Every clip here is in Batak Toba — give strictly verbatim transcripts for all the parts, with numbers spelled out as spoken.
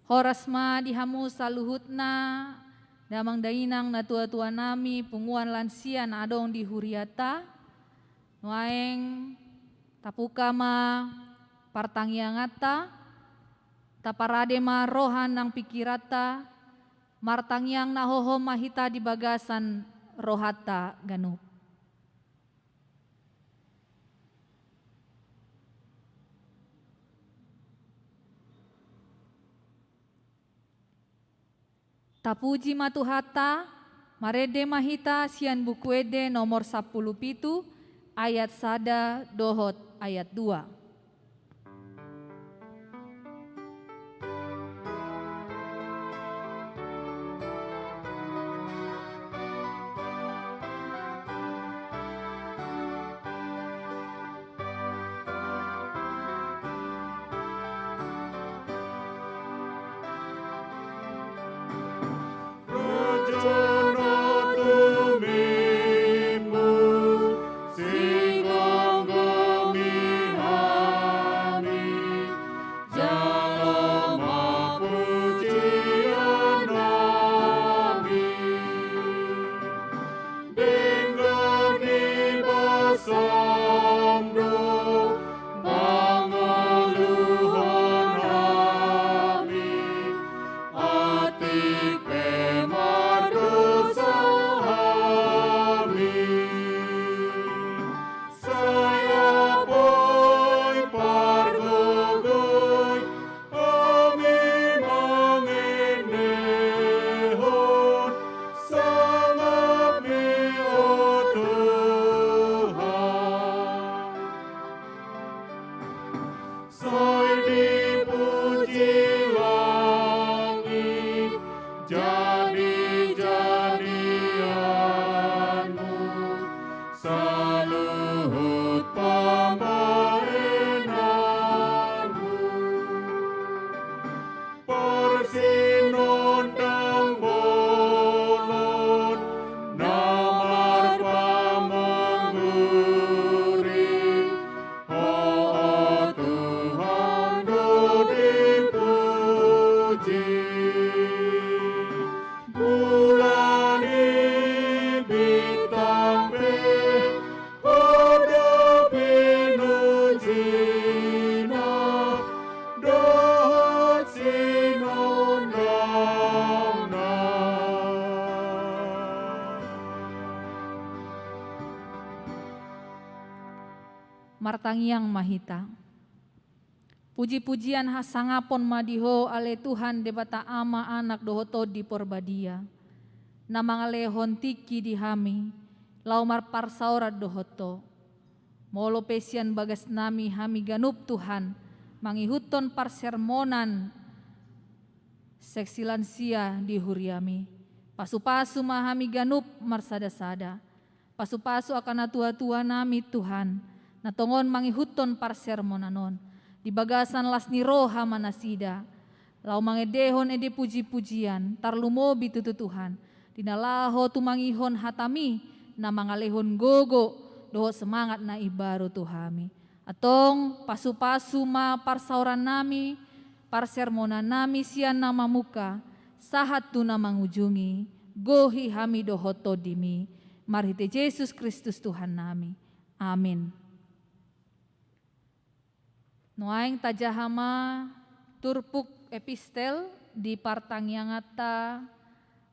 Horas ma di hamu saluhutna, damang dainang, natua-tua nami, punguan lansia na adong di huriata. Nuaeng tabuka ma partangianganta, taparade ma roha nang pingkiranta, martangiang na hohom ma hita di bagasan rohanta ganup. Tapuji ma Tuhanta, marende ma hita sian Buku Ende nomor sampulu pitu, ayat sada dohot ayat dua. Raja na tumimbo, sigomgomi hami, jalo ma pujian nami. Denggan ni basam do mangoluhon hami, atik pe mardosa hami. Sai apoi pargogoi hami mangendehon sangapmi, o Tuhan. Sai dipuji langit jadi-jadianmu, saluhut pambahenanmu. Parsinondang bolon na marpamungguri, Ho, o Tuhan, do dipuji. Bulan i, bintang pe, Ho do pinujina dohot sinondangna. Martangiang ma hita. Puji-pujian hasangapon ma di Ho, ale Tuhan Debata Ama, Anak dohot Tondi Porbadia, na mangalehon tingki di hami laho marparsaoran dohot Ho. Molo pe sian bagasnami hami ganup, Tuhan, mangihuthon parsermonan seksi lansia di huriami, pasu-pasu ma hami ganup marsada-sada. Pasu-pasu angka natua-tua nami, Tuhan, na tongon mangihuthon parsermonan on. Di bagasan las ni roha ma nasida laho mangendehon ende puji-pujian, tarlumobi tutu, Tuhan, di na laho tumangihon hatami, na mangalehon gogo dohot semangat na imbaru tu hami. Antong pasu-pasu ma parsaorannami, parsermonannami sian na mamungka sahat tu na mangujungi, gohi hami dohot Tondimi, marhite Jesus Kristus Tuhannami. Amin. Nuaeng tajaha ma turpuk epistel di partangianganta,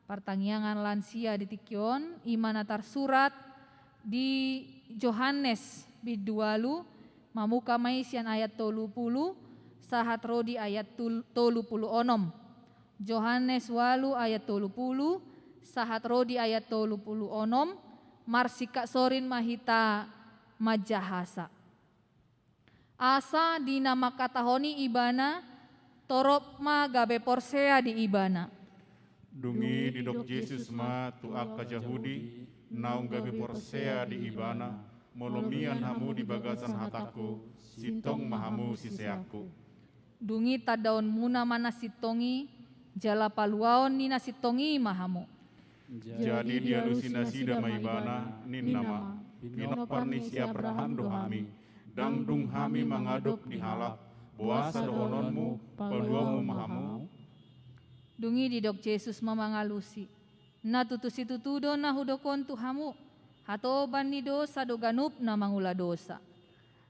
partangiangan lansia di tingki on, i ma na tarsurat di Johannes bindu ualu, mamungka ma i sian ayat tolu pulu sahat ro di ayat tul-, tolu pulu onom. Johannes ualu ayat tolu pulu sahat ro di ayat tolu pulu onom, marsingkat sorin ma hita manjahasa. Asa di na mangkatahon i ibana, torop ma gabe porsea di ibana. Dung i didok Jesus ma tu angka Jahudi naung gabe porsea di ibana, molo mian hamu di bagasan hatangku, sintong ma hamu siseanku. Dung i tandaonmuna ma na sintong i, jala paluaon ni na sintong i ma hamu. Jadi dialusi nasida ma ibana, ninna ma: Pinompar ni si Abraham do hami, ndang dung hami mangadop di halak, boasa dohononmu, paluaonmu ma hamu? Dung i didok Jesus ma mangalusi: Na tutu situtu do na hudok on tu hamu, hatoban ni dosa do ganup na mangula dosa.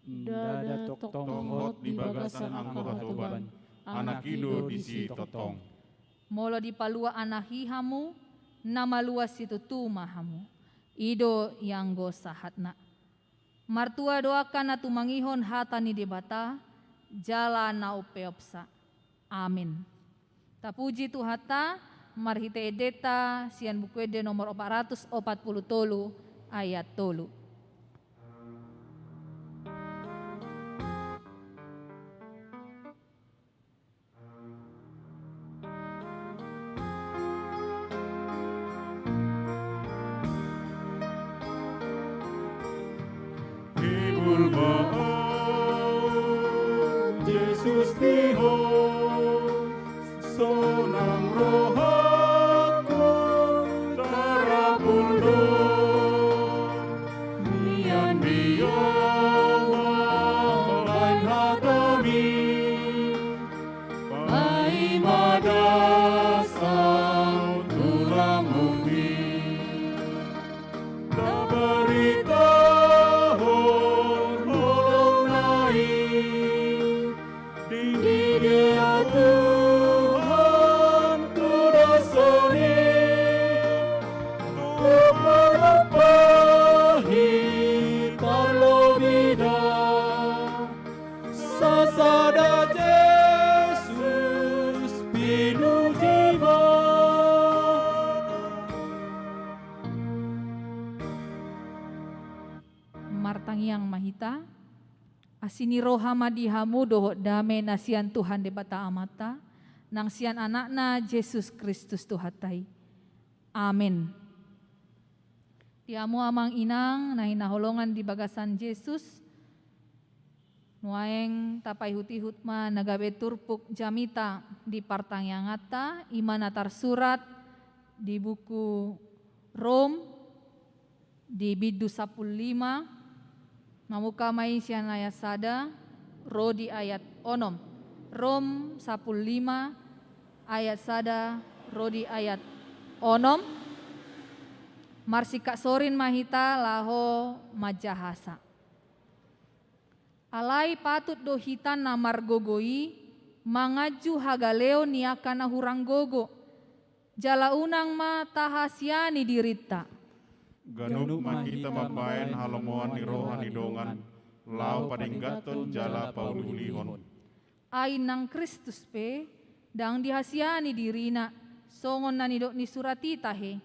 Ndada tongtong hot di bagasan angka hatoban, Anak i do disi tongtong. Molo dipalua Anak i hamu, na malua situtu ma hamu. I do ianggo sahatna. Martua do angka na tumangihon hata ni Debata, jala na umpeopsa. Amin. Tapuji Tuhanta, marhite endenta sian Buku Ende nomor opat ratus opat pulu tolu, ayat tolu. Hibul ma ahu, Jesus di Ho, sonang rohangku tarapul do. Mian-mian ma baen hataMi, paima das ahu tu lambungMi. Tabaritahon holongna i, didia Tuhan tu dasani, tu manang pahi tarlobi da. Sasada Jesus pinuji ma. Martangiang ma hita. Asi ni roha ma di hamu dohot dame na sian Tuhan Debata Amanta, nang sian Anakna Jesus Kristus Tuhanta i. Amen. Di hamu amang inang na hinaholongan di bagasan Jesus, nuaeng tapaihut-ihut ma na gabe turpuk jamita di partangianganta, i ma na tarsurat di buku Rom, di bindu sampulu lima, mamungka ma i sian ayat sada ro di ayat onom. Rom sampulu lima ayat sada ro di ayat onom. Marsingkat sorin ma hita laho manjahasa. Alai patut do hita na margogo i manganju hagaleon ni angka na hurang gogo, jala unang ma tahasiani dirinta. Ganup ma hita mambaen halomoan ni roha ni dongan, laho padengganhon jala pauli-ulihon. Ai nang Kristus pe ndang dihasiani dirina, songon na nidok ni surat i tahe: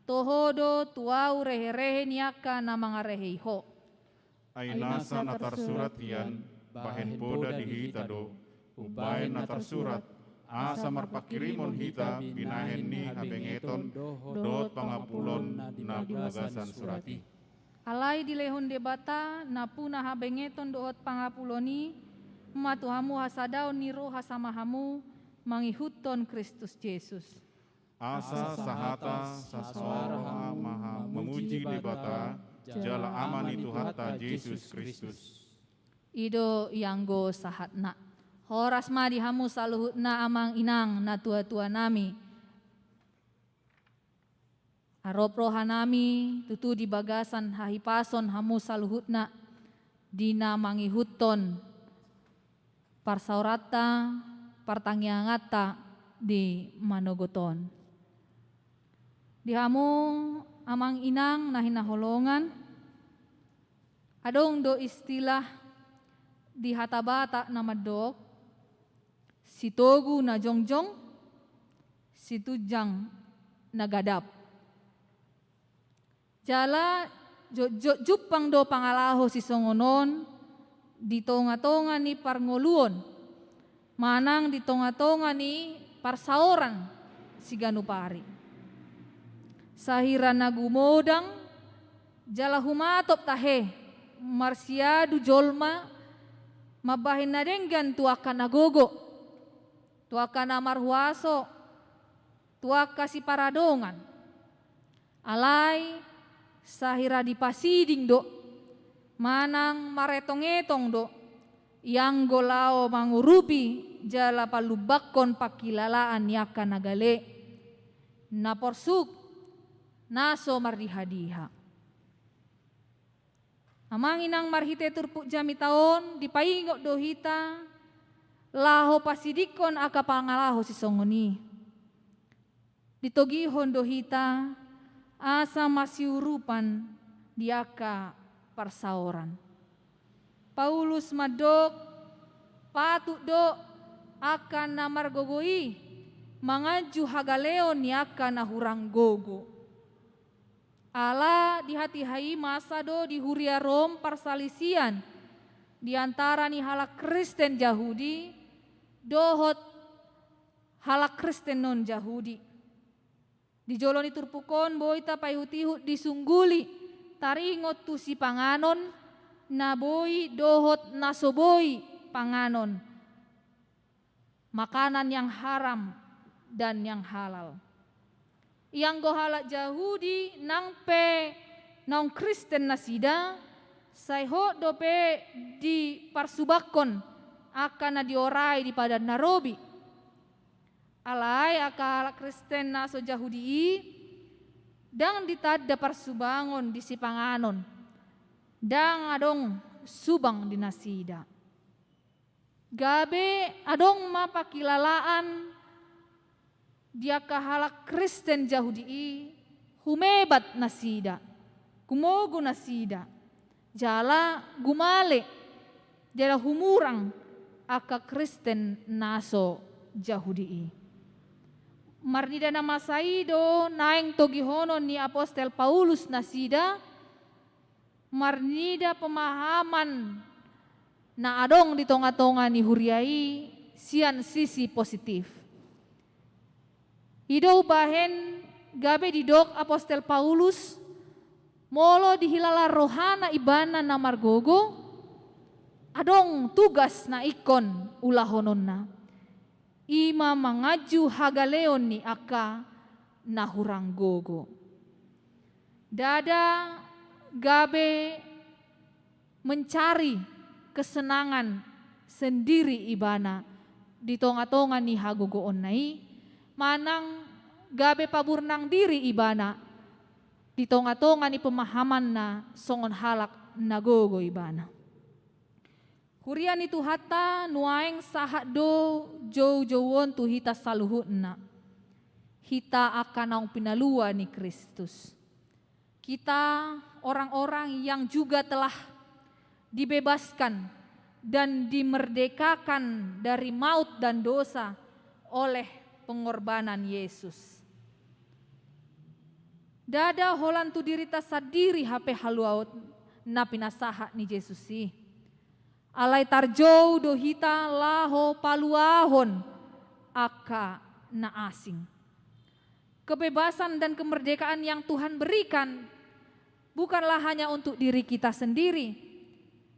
Toho do tu ahu rehe-rehe ni angka na mangarehei ho. Ai nasa na tarsurat hian, bahen poda di hita do, umbahen na tarsurat, asa marpanghirimon hita binahen ni habengeton dohot pangapulon na di bagasan surat i. Alai dilehon Debata nampuna habengeton dohot pangapulon i ma tu hamu hasadaon ni roha sama hamu mangihuthon Kristus Jesus. Asa sahata sasaroha ma hamu mamuji Debata, jala Ama ni Tuhanta Jesus Kristus. I do ianggo sahatna. Horas ma di hamu saluhutna amang inang na tua-tua nami. Arop roha nami tutu di bagasan hahipason hamu saluhutna di na mangihuthon parsaoranta, partangianganta di manogot on. Di hamu amang inang na hinaholongan, adong do istilah di hata Batak na mandok: Sitogu na jongjong, situnjang na gadap. Jala jotjot jumpang do pangalaho sisongon on di tonga-tonga ni parngoluon, manang di tonga-tonga ni parsaoran siganup ari. Sahira na gumodang jala humatop tahe marsiadu jolma mambahen na denggan tu angka na gogo, tu angka na marhuaso, tu angka siparadongan. Alai sahira dipasiding do, manang maretong-etong do, Ianggo laho mangurupi jala palumbangkon pangkilalaan ni angka na gale, na porsuk, na so mardiha-diha. Amang inang, marhite turpuk jamita on dipaingot do hita laho pasidingkon angka pangalaho sisongon i. Ditogihon do hita asa masiurupan di angka parsaoran. Paulus mandok, patut do angka na margogo i manganju hagaleon ni angka na hurang gogo. Ala di hatiha i masa do di huria Rom parsalisian di antara ni halak Kristen Jahudi dohot halak Kristen non Jahudi. Di jolo ni turpuk on boi tapaihut-ihut disungguli taringot tu sipanganon na boi dohot na so boi panganon, makanan yang haram dan yang halal. Ianggo halak Jahudi nang pe naung Kristen nasida, sai hot dope diparsubangkon angka na diorai di Padan na Robi. Alai angka halak Kristen na so Jahudi i ndang ditanda parsubangon di sipanganon, ndang adong subang di nasida. Gabe adong ma pangkilalaan di angka halak Kristen Jahudi i, humebat nasida, gumogo nasida, jala gumale, jala humurang angka Kristen na so Jahudi i. Marnida na masa i do naeng togihonon ni apostel Paulus nasida, marnida pemahaman na adong di tonga-tonga ni huria i sian sisi positif. I do umbahen gabe didok apostel Paulus, molo dihilala rohana ibana na margogo, adong tugas na ingkon ulahononna. I ma manganju hagaleon ni angka na hurang gogo. Ndada gabe mencari kesenangan sendiri ibana di tonga-tonga ni hagogoonna i, manang gabe paburnang diri ibana di tonga-tonga ni pemahamanna songon halak na gogo ibana. Huria ni Tuhanta, nuaeng sahat do joujou on tu hita saluhutna. Hita angka naung pinalua ni Kristus. Kita orang-orang yang juga telah dibebaskan dan dimerdekakan dari maut dan dosa oleh pengorbanan Yesus. Ndada holan tu dirita sandiri hape haluaon na pinasahat ni Jesus i. Alai tarjou do hita laho paluahon angka na asing. Kebebasan dan kemerdekaan yang Tuhan berikan bukanlah hanya untuk diri kita sendiri,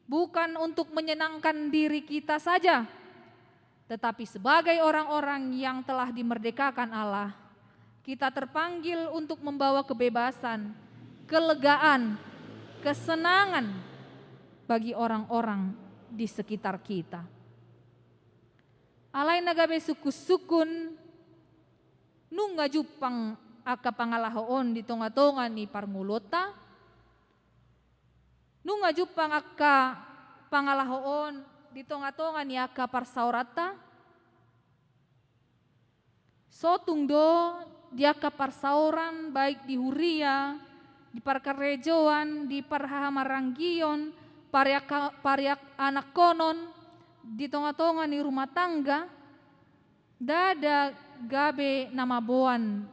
bukan untuk menyenangkan diri kita saja, tetapi sebagai orang-orang yang telah dimerdekakan Allah, kita terpanggil untuk membawa kebebasan, kelegaan, kesenangan bagi orang-orang di sekitar kita. Alai na gabe sungkun-sungkun, nunga jumpang angka pangalaho on di tonga-tonga ni parngoluonta? Nunga jumpang angka pangalaho on di tonga-tonga ni angka parsaoranta? Sotung do di angka parsaoran, baik di huria, di parkarejoan, di parhahamaranggion, pariak-, parianakhonon, di tonga-tonga ni rumah tangga, ndada gabe na mamboan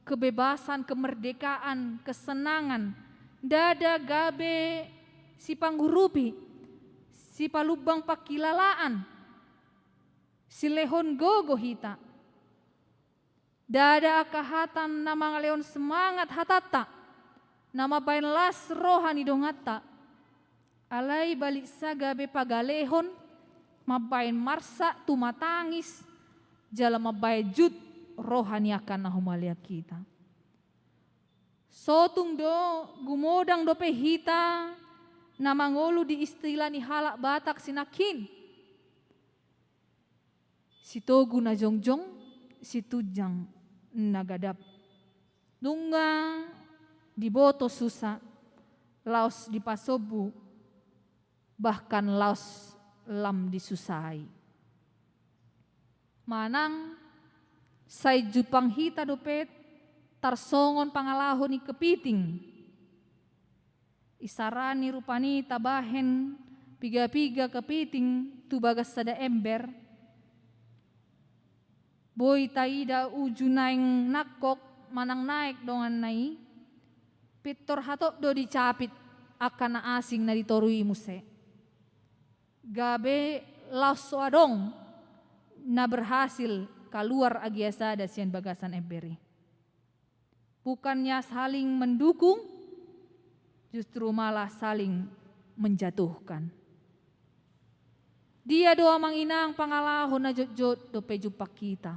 kebebasan, kemerdekaan, kesenangan, ndada gabe sipangurupi, sipalumbang pangkilalaan, silehon gogo hita. Ndada angka hata na mangalehon semangat hatanta, na mambahen las roha ni donganta. Alai baliksa gabe pagalehon, mambahen marsak tumatangis, jala mambahen jut roha ni angka na humaliang hita. Sotung do, gumodang dope hita na mangolu di istilah ni halak Batak sinangkin. Sitogu na jongjong, situnjang na gadap. Nunga diboto susa, laos dipasombu, bahkan laos lam disusai. Manang sai jumpang hita dope tarsongon pangalaho ni kepiting. Isarani rupani tabahen piga-piga kepiting tu bagas sada ember. Boi taida uju naeng nangkok manang naek donganna i, pintor hatop do dicapit angka na asing na di toru i muse. Gabe laos so adong na berhasil kaluar agia sada sian bagasan ember i. Bukannya saling mendukung, justru malah saling menjatuhkan. Dia do amang inang pangalaho na jotjot dope jumpang hita?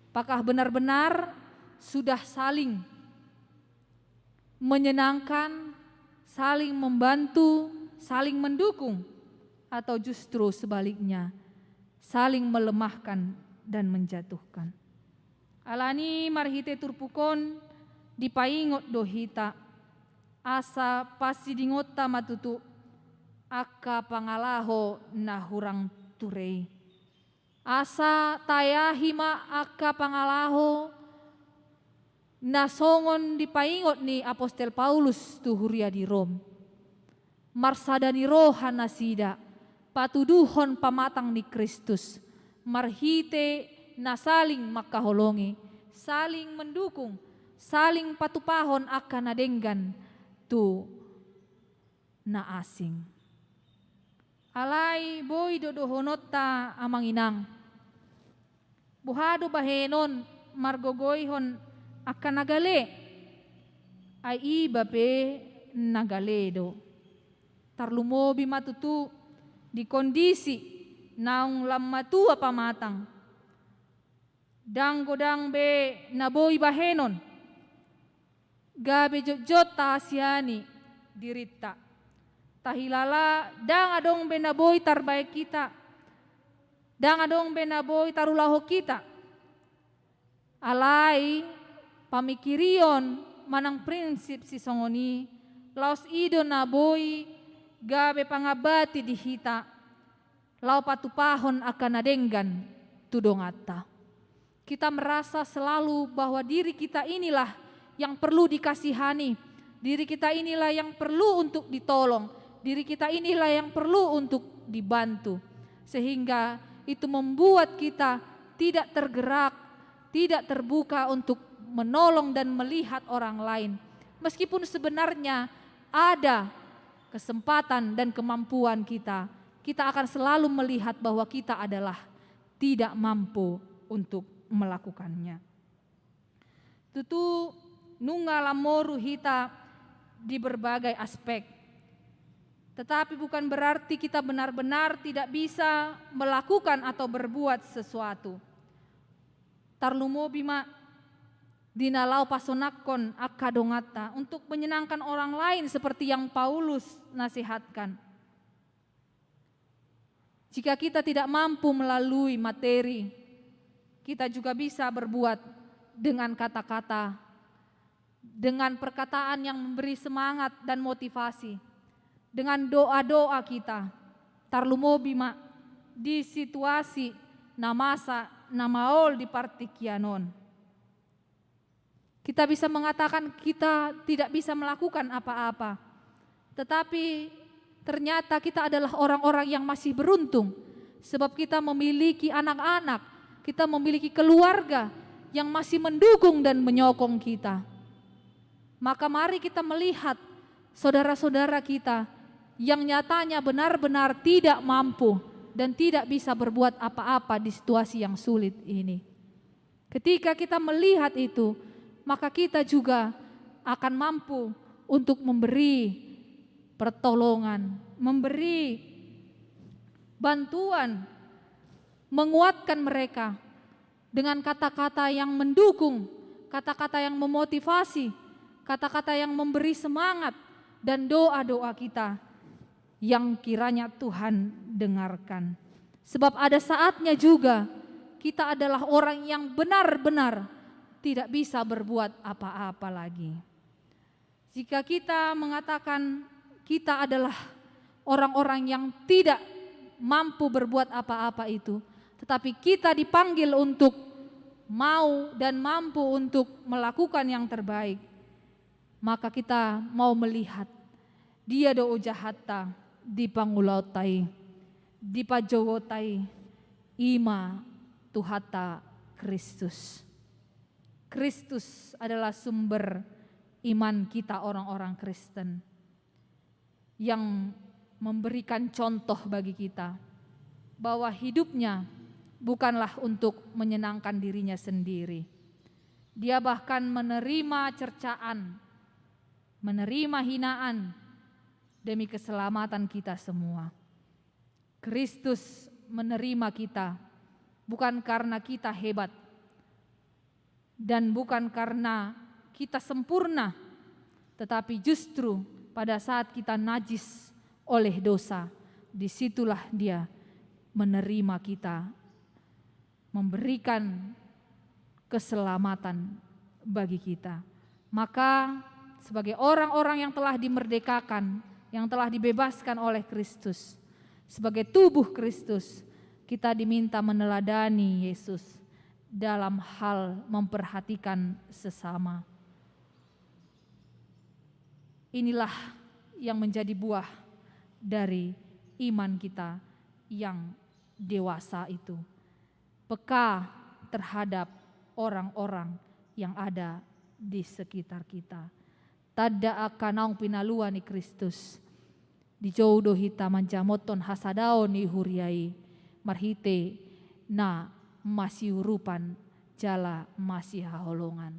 Apakah benar-benar sudah saling menyenangkan, saling membantu, saling mendukung, atau justru sebaliknya, saling melemahkan dan menjatuhkan? Alani marhite turpuk on dipaingot do hita, asa pasidingonta ma tutu angka pangalaho na hurang ture i. Asa taeahi ma angka pangalaho na songon dipaingot ni apostel Paulus tu huria di Rom. Marsada ni roha nasida, patuduhon pamatang ni Kristus, marhite na saling mangkaholongi, saling mendukung, saling patupahon angka na denggan tu na asing. Alai boi do dohononta amang inang. Boha do bahenon margogoihon angka na gale? Ai iba pe na gale do. Tarlumobi ma tutu di kondisi naung lam matua pamatang. Ndang godang be na boi bahenon. Gabe jotjot taasiani dirinta. Tahilala ndang adong be na boi tarbaen hita. Ndang adong be na boi tarulahon hita. Alai pamikirion manang prinsip sisongon i, laos i do na boi gabe pangambati di hita. Laho patupahon angka na denggan tu donganta. Kita merasa selalu bahwa diri kita inilah yang perlu dikasihani, diri kita inilah yang perlu untuk ditolong, diri kita inilah yang perlu untuk dibantu. Sehingga itu membuat kita tidak tergerak, tidak terbuka untuk menolong dan melihat orang lain. Meskipun sebenarnya ada kesempatan dan kemampuan kita, kita akan selalu melihat bahwa kita adalah tidak mampu untuk melakukannya. Tutu nunga lam moru hita di berbagai aspek. Tetapi bukan berarti kita benar-benar tidak bisa melakukan atau berbuat sesuatu. Tarlumobi ma di na laho pasonangkon angka donganta untuk menyenangkan orang lain seperti yang Paulus nasihatkan. Jika kita tidak mampu melalui materi, kita juga bisa berbuat dengan kata-kata, dengan perkataan yang memberi semangat dan motivasi, dengan doa-doa kita, tarlumobi ma di situasi na masa na maol di partingkian on. Kita bisa mengatakan kita tidak bisa melakukan apa-apa. Tetapi ternyata kita adalah orang-orang yang masih beruntung. Sebab kita memiliki anak-anak, kita memiliki keluarga yang masih mendukung dan menyokong kita. Maka mari kita melihat saudara-saudara kita yang nyatanya benar-benar tidak mampu dan tidak bisa berbuat apa-apa di situasi yang sulit ini. Ketika kita melihat itu, maka kita juga akan mampu untuk memberi pertolongan, memberi bantuan, menguatkan mereka dengan kata-kata yang mendukung, kata-kata yang memotivasi, kata-kata yang memberi semangat, dan doa-doa kita yang kiranya Tuhan dengarkan. Sebab ada saatnya juga kita adalah orang yang benar-benar tidak bisa berbuat apa-apa lagi. Jika kita mengatakan kita adalah orang-orang yang tidak mampu berbuat apa-apa itu, tetapi kita dipanggil untuk mau dan mampu untuk melakukan yang terbaik, maka kita mau melihat dia do ojahatta di pangulaonta i, di pajouonta i, ima Tuhanta Kristus. Kristus adalah sumber iman kita orang-orang Kristen yang memberikan contoh bagi kita bahwa hidupnya bukanlah untuk menyenangkan dirinya sendiri. Dia bahkan menerima cercaan, menerima hinaan demi keselamatan kita semua. Kristus menerima kita bukan karena kita hebat dan bukan karena kita sempurna, tetapi justru pada saat kita najis oleh dosa, disitulah Dia menerima kita, memberikan keselamatan bagi kita. Maka, sebagai orang-orang yang telah dimerdekakan, yang telah dibebaskan oleh Kristus, sebagai tubuh Kristus, kita diminta meneladani Yesus dalam hal memperhatikan sesama. Inilah yang menjadi buah dari iman kita yang dewasa itu. Peka terhadap orang-orang yang ada di sekitar kita. Tanda angka naung pinalua ni Kristus. Dijou do hita manjamothon hasadaon ni huria i marhite na masiurupan jala masihaholongan.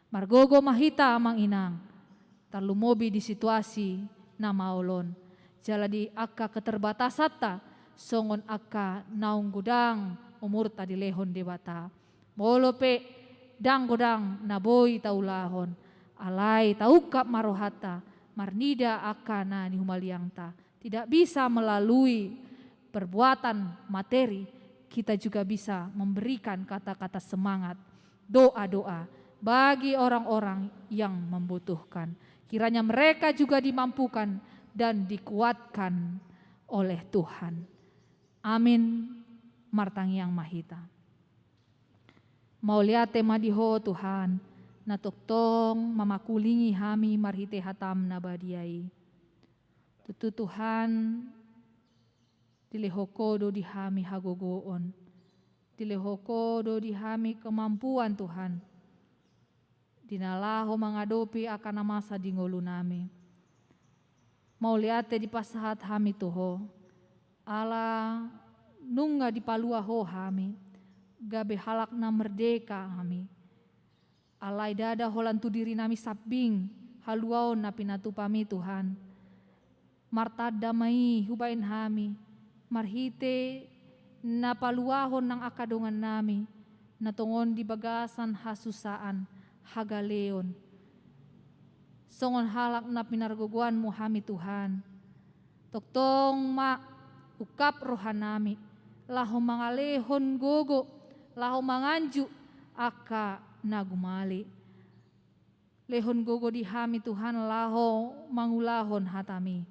Margogo ma hita, amang inang, tarlumobi di situasi na maol on, jala di angka keterbatasanta, songon angka naung godang umurta dilehon Debata. Molo pe ndang godang na boi taulahon, alai taungkap ma rohanta, marnida angka na nihumaliangta. Tidak bisa melalui perbuatan materi, kita juga bisa memberikan kata-kata semangat, doa-doa bagi orang-orang yang membutuhkan. Kiranya mereka juga dimampukan dan dikuatkan oleh Tuhan. Amin. Martangiang ma hita. Mauliate ma di Ho Tuhan, na tongtong mamakulingi hami marhite hataM na badia i. Tutu Tuhan, dilehon Ho do di hami hagogoon, dilehon Ho do di hami kemampuan Tuhan, di na laho mangadopi angka na masa di ngolunami. Mauliate dipasahat hami tu Ho, ala nunga dipalua Ho hami, gabe halak na merdeka hami. Alai ndada holan tu dirinami sambing haluaon na pinatupaMi Tuhan. Martanda ma i hubaen hami, marhite na paluahon nang angka dongannami, na tongon di bagasan hasusaan, hagaleon. Songon halak na pinargogoanMu hami Tuhan. Tongtong ma ungkap rohanami, laho mangalehon gogo, laho manganju angka na gumale. Lehon gogo di hami Tuhan laho mangulahon hataMi.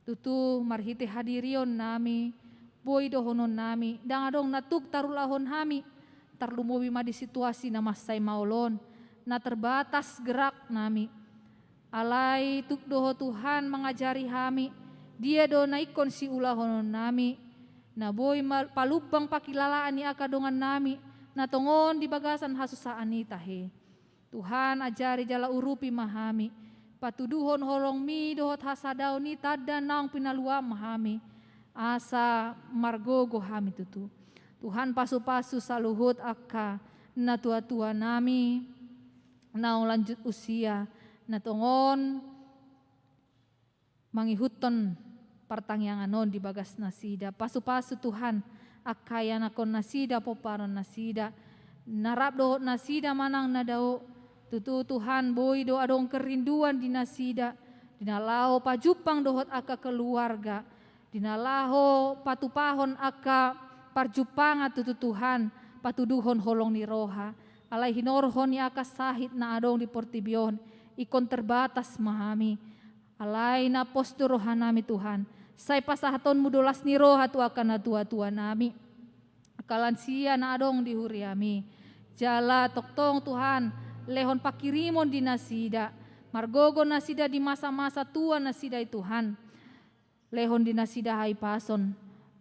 Tutu marhite hadirionnami, boi dohononnami, ndang adong na tuk tarulahon hami, tarlumobi ma di situasi na mansai maol on, na terbatas geraknami. Alai tuk do Ho Tuhan mangajari hami, dia do na ingkon siulahononnami, na boi ma-, palumbang pangkilalaan ni angka dongannami, na tongon di bagasan hasusaan i tahe. Tuhan, ajari jala urupi ma hami, patuduhon holongMi dohot hasadaon i tanda naung pinaluaM hami, asa margogo hami tutu. Tuhan, pasupasu saluhut angka natuatuanami, naung lanjut usia, na tongon mangihuthon partangiangan on di bagas nasida. Pasupasu Tuhan, angka ianakkon nasida, pomparan nasida, na rap dohot nasida manang na dao. Tutu Tuhan, boi do adong kerinduan di nasida, di na laho pajumpang dohot angka keluarga, di na laho patupahon angka parjumpangan tutu Tuhan, patuduhon holong ni roha, alai hinorhon ni angka sahit na adong di portibi on, ingkon terbatas ma hami. Alai na pos do rohanami Tuhan, sai pasahatonmu do las ni roha tu angka natuatuanami, angka lansia na adong di huriami. Jala tongtong Tuhan, lehon pangkirimon di nasida, margogo nasida di masa-masa tua nasida i Tuhan. Lehon di nasida hahipason.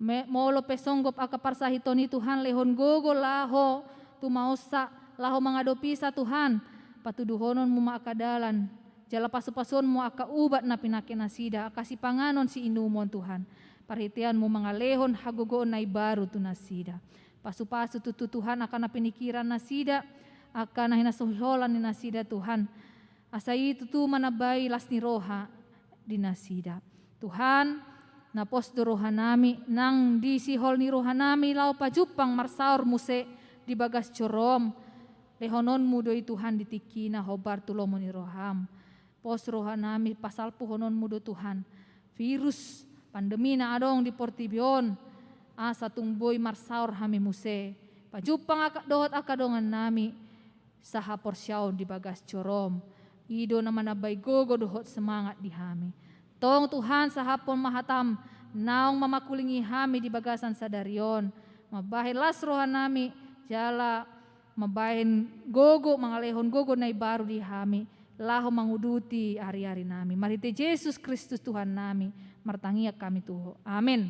Me-, molo pe songgop angka parsahiton i Tuhan, lehon gogo laho tumaonsa, laho mangadopisa Tuhan. Patuduhononmu ma angka dalan, jala pasupasuonmu angka ubat na pinangke nasida, angka sipanganon siinumon Tuhan. Parhiteanmu mangalehon hagogoon na imbaru tu nasida. Pasupasu tutu Tuhan angka na pinikiran nasida, angka na hinasonholan ni nasida Tuhan. Asa i tutu manambai las ni roha di nasida. Tuhan, na pos do rohanami, nang di sihol ni rohanami laho pajumpang marsaor muse di bagas joroM. Lehononmu do i Tuhan di tingkina hombar tu lomo ni rohaM. Pos rohanami pasalpuhononmu do Tuhan virus pandemi na adong di portibi on, asa tung boi marsaor hami muse pajumpang angka, dohot angka dongannami sahaporseaon di bagas joroM. I do na manambai gogo dohot semangat di hami. Tong Tuhan, sahaphon ma hataM, naung mamangkulingi hami di bagasan sadari on, mambahen las rohanami, jala mambahen gogo, mangalehon gogo na imbaru di hami, laho manguduti ari-arinami. Marhite Jesus Kristus Tuhannami, martangiang hami tu Ho. Amen.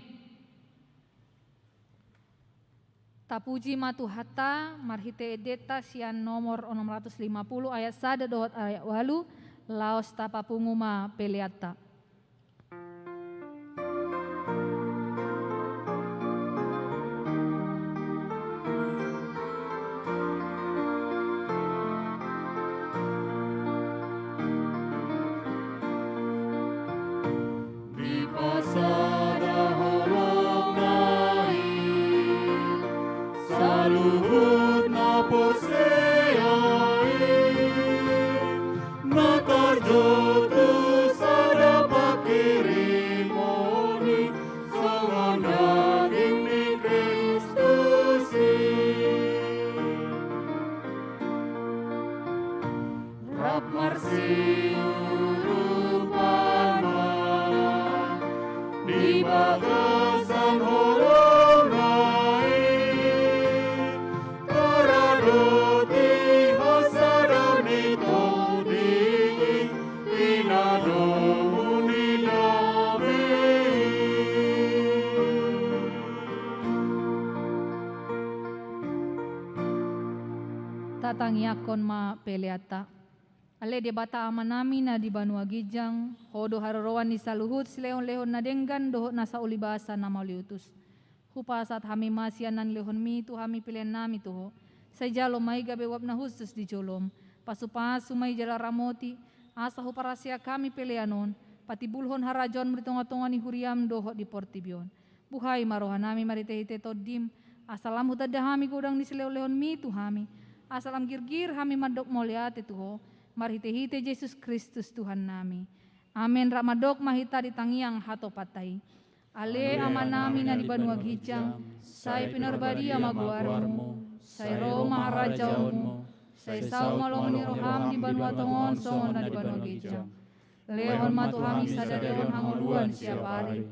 Tapuji ma Tuhanta, marhite endenta sian nomor onom ratus lima puluh ayat sada dohot ayat ualu, laos tapapungu ma peleanta. Dipasada holongna i saluhut na porsea i, na tarjou tu sada pangkirimon i, songon daging ni Kristus i. Rap marsiurupan ma di bagasan holongna i, taradoti hasada ni Tondi i, pinadomu ni dame i. Tatangiangkon ma peleanta. Ale Debata Amanami na di banua ginjang, Ho do haroroan ni saluhut silehonlehon na denggan dohot nasa ulibasa na mauliutus. Hupasahat hami ma sian na nilehonmi tu hami peleannami tu Ho. Sai jalo ma i gabe uap na hushus di jolom. Pasupasu ma i jala ramoti, asa huparhaseang hami pelean on patimbulhon harajaonmu di tongatonga ni huriam dohot di portibi on. Buhai ma rohanami marhitehite Tondim, asa lam hutanda hami godang ni silehonlehonmi tu hami, asa lam girgir hami mandok mauliate tu Ho, marhitehite Jesus Kristus Tuhannami. Amen. Rap mandok ma hita di tangiang hatopanta i. Ale Amanami na di banua ginjang, sai pinarbadia ma goarmu, sai ro ma harajaonmu, sai saut ma lomo ni roham di banua tonga on songon na di banua ginjang. Lehon ma tu hami sadari on hangoluan siapari.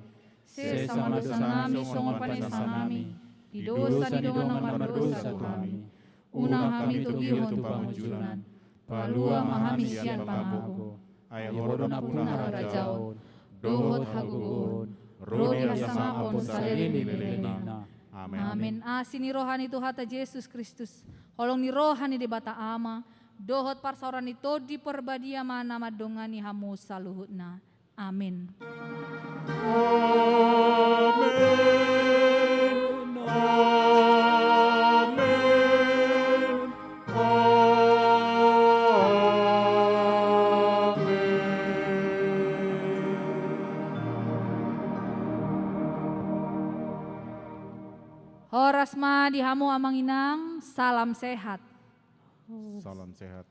Sesa ma dosanami songon panesanami di dosa ni dongan na mardosa tu hami. Unang hami togihon tu pangunjunan, palua ma hami sian pangago. Ai Ho do nampuna harajaon dohot hagogoon ro di hasangapon saleleng ni lelengna. Amen. Amen. Asi ni roha ni Tuhanta Jesus Kristus, holong ni roha ni Debata Ama, dohot parsaoran ni Tondi Parbadia ma na mandongani hamu saluhutna. Amen. Amen. Amen. Amen. Horas ma di hamu amang inang, salam sehat. Salam sehat.